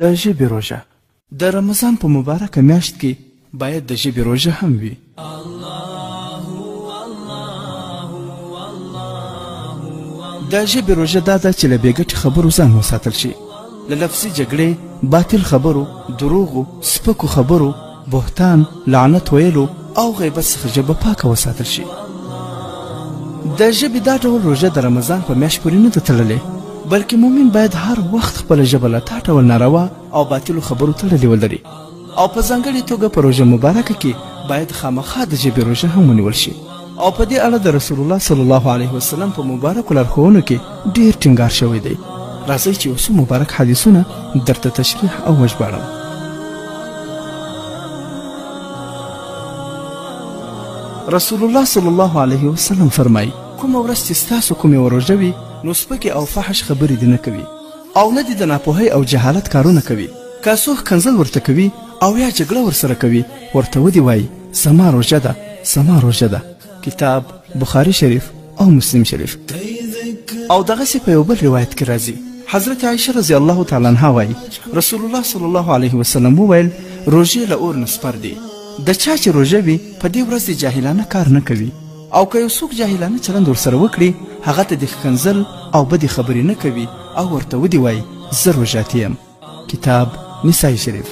د ژبې روژه. د رمضان په مبارکه میاشت کې باید د ژبې روژه هم وي. د ژبې روژه دا ده چې له بې ګټې خبرو ځان وساتل شي، له لفظي جګړې، باطل خبرو، دروغو، سپکو خبرو، بهتان، لعنت ویلو او غیبت څخه ژبه پاکه وساتل شي. د ژبې دا ډول روژه د رمضان په میاشت پورې نه ده تړلې، بلکې مؤمن باید هر وخت خپله ژبه له دا ډول ناروا او باطلو خبرو تړلې ولري، او په ځانګړې توګه په روژه مبارکه کې باید خامخا د ژبې روژه هم ونیول شي. او په دې اړه د رسول الله صلی الله علیه وسلم په مبارکو لارښوونو کې ډیر ټینګار شوی دی. راځئ چې یو څو مبارک حدیثونه درته تشریح او وژباړم. رسول الله صلی الله علیه وسلم فرمایي: کومه ورځ چې ستاسو کوم یوه روژه وي، نو سپکې او فحش خبرې دې نه کوي، او نه دې د ناپوهۍ او جهالت کارونه کوي. که څوک ښکنځل ورته کوي او یا جګړه ورسره کوي، ورته ودې وایي: زما روژه ده، زما روژه ده. کتاب بخاري شریف او مسلم شریف. او دغسې په یو بل روایت کې راځي، حضرت عایشه رضی الله تعالی عنها وایي: رسول الله صلی الله علیه وسلم وویل، روژې له اور نه سپر دي. د چا چې روژه وي، په دې ورځ دې جاهلانه کار نه کوي، او که یو څوک جاهلانه چلند ورسره وکړي، هغه ته دې ښکنځل او بدې خبرې نه کوي، او ورته ودې وایي: زه روژاتي یم. کتاب نسائی شریف.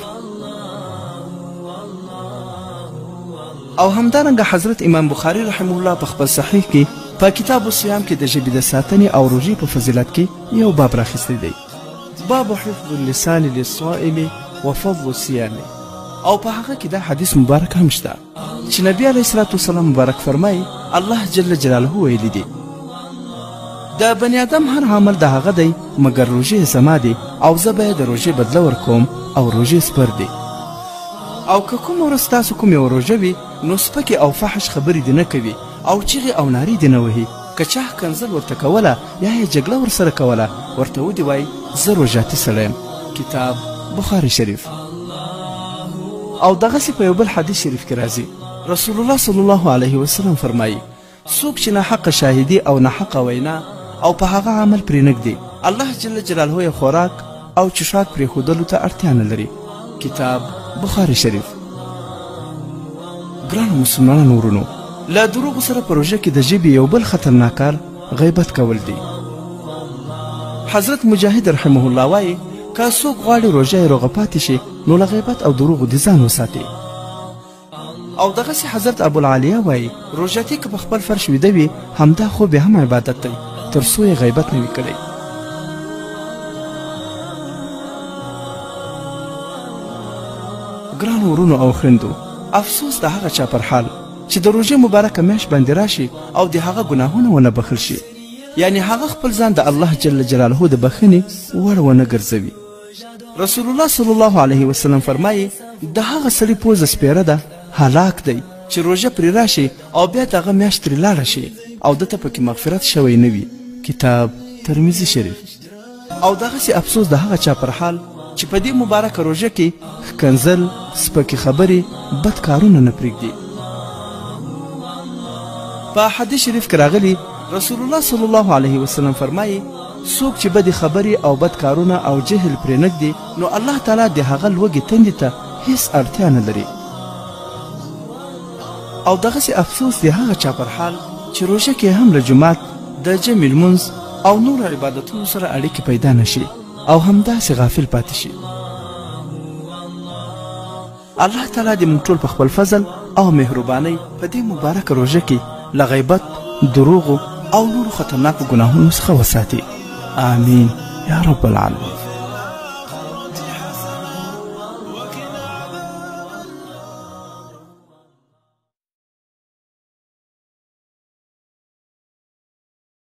او همدارنګه حضرت امام بخاري رحمه الله په خپل صحیح کې په کتاب الصیام کې د ژبې د ساتنې او روژې په فضیلت کې یو باب راخیستی دی، باب حفظ اللسان للصائم وفضل الصيام. او په هغه کې دا حدیث مبارک هم شته چې نبی علیه الصلاة والسلام مبارک فرمایي: الله جل جلاله ویلي دي، د بني آدم هر عمل د هغه دی، مګر روژې زما دی، او زه به یې د روژې بدله ورکوم، او روژې سپر دی. او که کومه ورځ ستاسو کوم یوه روژه وي، نو سپکې او فحش خبرې دې نه کوي، او چیغې او نارې دې نه وهي. که چا ښکنځل ورته کوله یا یې جګړه ورسره کوله، ورته ودې وایي: زه روژاتي سړی یم. کتاب بخاري شریف. او دغسې په یو بل حدیث شریف کې راځي، رسول الله صلی الله علیه وسلم فرمایي: څوک چې ناحقه شاهدي او ناحقه وینا او په هغه عمل پرې نږدي، الله جل جلاله یې خوراک او چښاک پرېښودلو ته اړتیا نه لري. کتاب بخاري شریف. ګرانو مسلمانانو ورونو، له دروغو سره په روژه کې د ژبې یو بل خطرناک کار غیبت کول دي. حضرت مجاهد رحمه الله وایي: که څوک غواړي روژه یې روغه پاتې شي، نو له غیبت او دروغو دې ځان وساتي. او دغسې حضرت ابوالعالیه وایي: روژتي که په خپل فرش ویده وي، همدا خوب یې هم عبادت دی، تر څو یې غیبت نه وي کړی. ګرانو ورونو او خویندو، افسوس د هغه چا پر حال چې د روژې مبارکه میاشت باندې راشي او د هغه ګناهونه ونه بخښل شي، یعنی هغه خپل ځان د الله جل جلاله د بخښنې وړ ونه ګرځوي. رسول الله صلی الله علیه وسلم فرمایي: د هغه سړي پوزه سپیره ده، هلاک دی چې روژه پرې راشي او بیا دغه میاشت ترې لاړه شي او ده ته پکې مغفرت شوی نه وي. کتاب ترمذي شریف. او دغسې افسوس د هغه چا پر حال چې په دې مبارکه روژه کې ښکنځل، سپکې خبرې، بد کارونه نه پرېږدي. په حدیث شریف کې راغلي، رسول الله صلی الله علیه وسلم فرمایي: څوک چې بدې خبرې او بد کارونه او جهل پرې نږدي، نو الله تعالی د هغه لوږې تندې ته هیڅ اړتیا نه لري. او دغسې افسوس د هغه چا پر حال چې روژه کې هم له جومات، د جمع لمونځ او نورو عبادتونو سره اړیکې پیدا نه شي او همداسې غافل پاتې شي. الله تعالی دې موږ ټول په خپل فضل او مهربانۍ په دې مبارکه روژه کې له غیبت، دروغو او نورو خطرناکو ګناهونو څخه وساتي. آمین یا رب العالمین.